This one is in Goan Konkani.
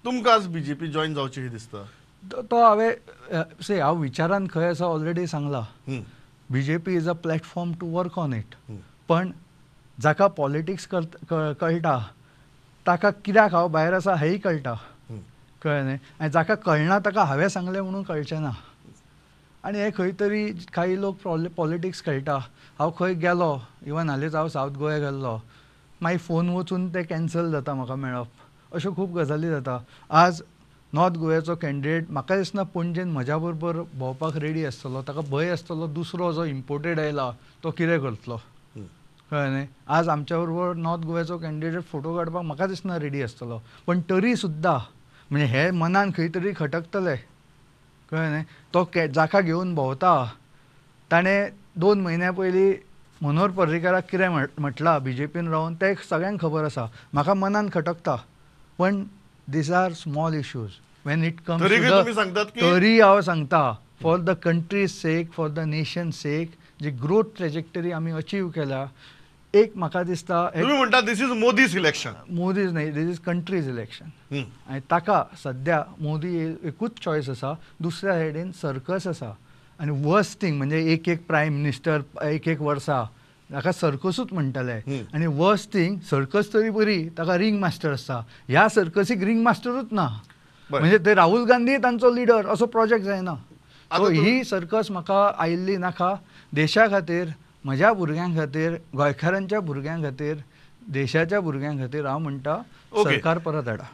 तुमकां आज बीजेपी जॉईन जावची ही दिसता? तो हांवें से हांव विचारान खंय आसा ऑलरेडी सांगला. BJP is a platform to work on it. पण जाका पॉलिटिक्स कळटा ताका कित्याक हांव भायर आसा हेंय कळटा, कळ्ळें न्ही? आनी जाका कळना ताका हांवें सांगलें म्हणून कळचें ना. आनी हे खंय तरी काही लोक पॉलिटिक्स खेळटा. हांव खंय गेलो, इवन हालींच हांव सावथ गोवा गेल्लो, मागीर फोन वचून ते कॅन्सल जाता म्हाका मेळप, अश्यो खूब गजाली जाता. आज नॉर्थ गोव्याचो कॅन्डिडेट म्हाका दिसना पणजेन म्हज्या बरोबर भोंवपाक रेडी आसतलो. ताका भंय आसतलो दुसरो जो इम्पोर्टेड आयला तो कितें करतलो, कळ्ळें न्ही? आज आमच्या बरोबर नॉर्थ गोव्याचो कॅन्डिडेट फोटो काडपाक म्हाका दिसना रेडी आसतलो. पण तरी सुद्दां म्हणजे हे मनान खंय तरी खटकतले, कळ्ळें न्ही? तो जाका घेवन भोंवता ताणें 2 म्हयन्या पयलीं मनोहर पर्रीकाराक कितें म्हटलां बीजेपीन रावन तें सगळ्यांक खबर आसा. म्हाका मनान खटकता, पण these are small issues when it comes. तरी हांव सांगता for the country's sake, for the nation sake, ji growth trajectory आमी अचीव केल्या, एक म्हाका दिसता. तुम्ही म्हणता this is Modi's election. Modi's न्ही, this is country's election. आनी ताका सद्या मोदी एकूच चॉयस आसा, दुसऱ्या सायडीन सर्कस आसा. आनी वर्स्ट थिंग म्हणजे एक एक प्रायम मिनिस्टर एक एक वर्सा ताका सर्कसूच म्हणटले. आनी वर्स्ट थिंग सर्कस तरी बरी, ताका रिंग मास्टर आसता. ह्या सर्कसीक रिंग मास्टरूच ना, म्हणजे ते राहुल गांधी तांचो लिडर असो प्रोजेक्ट जायना. सो ही सर्कस म्हाका आयिल्ली नाका. देशा खातीर, म्हज्या भुरग्यां खातीर, गोंयकारांच्या भुरग्यां खातीर, देशाच्या भुरग्यां खातीर हांव म्हणटा सरकार परत हाडा.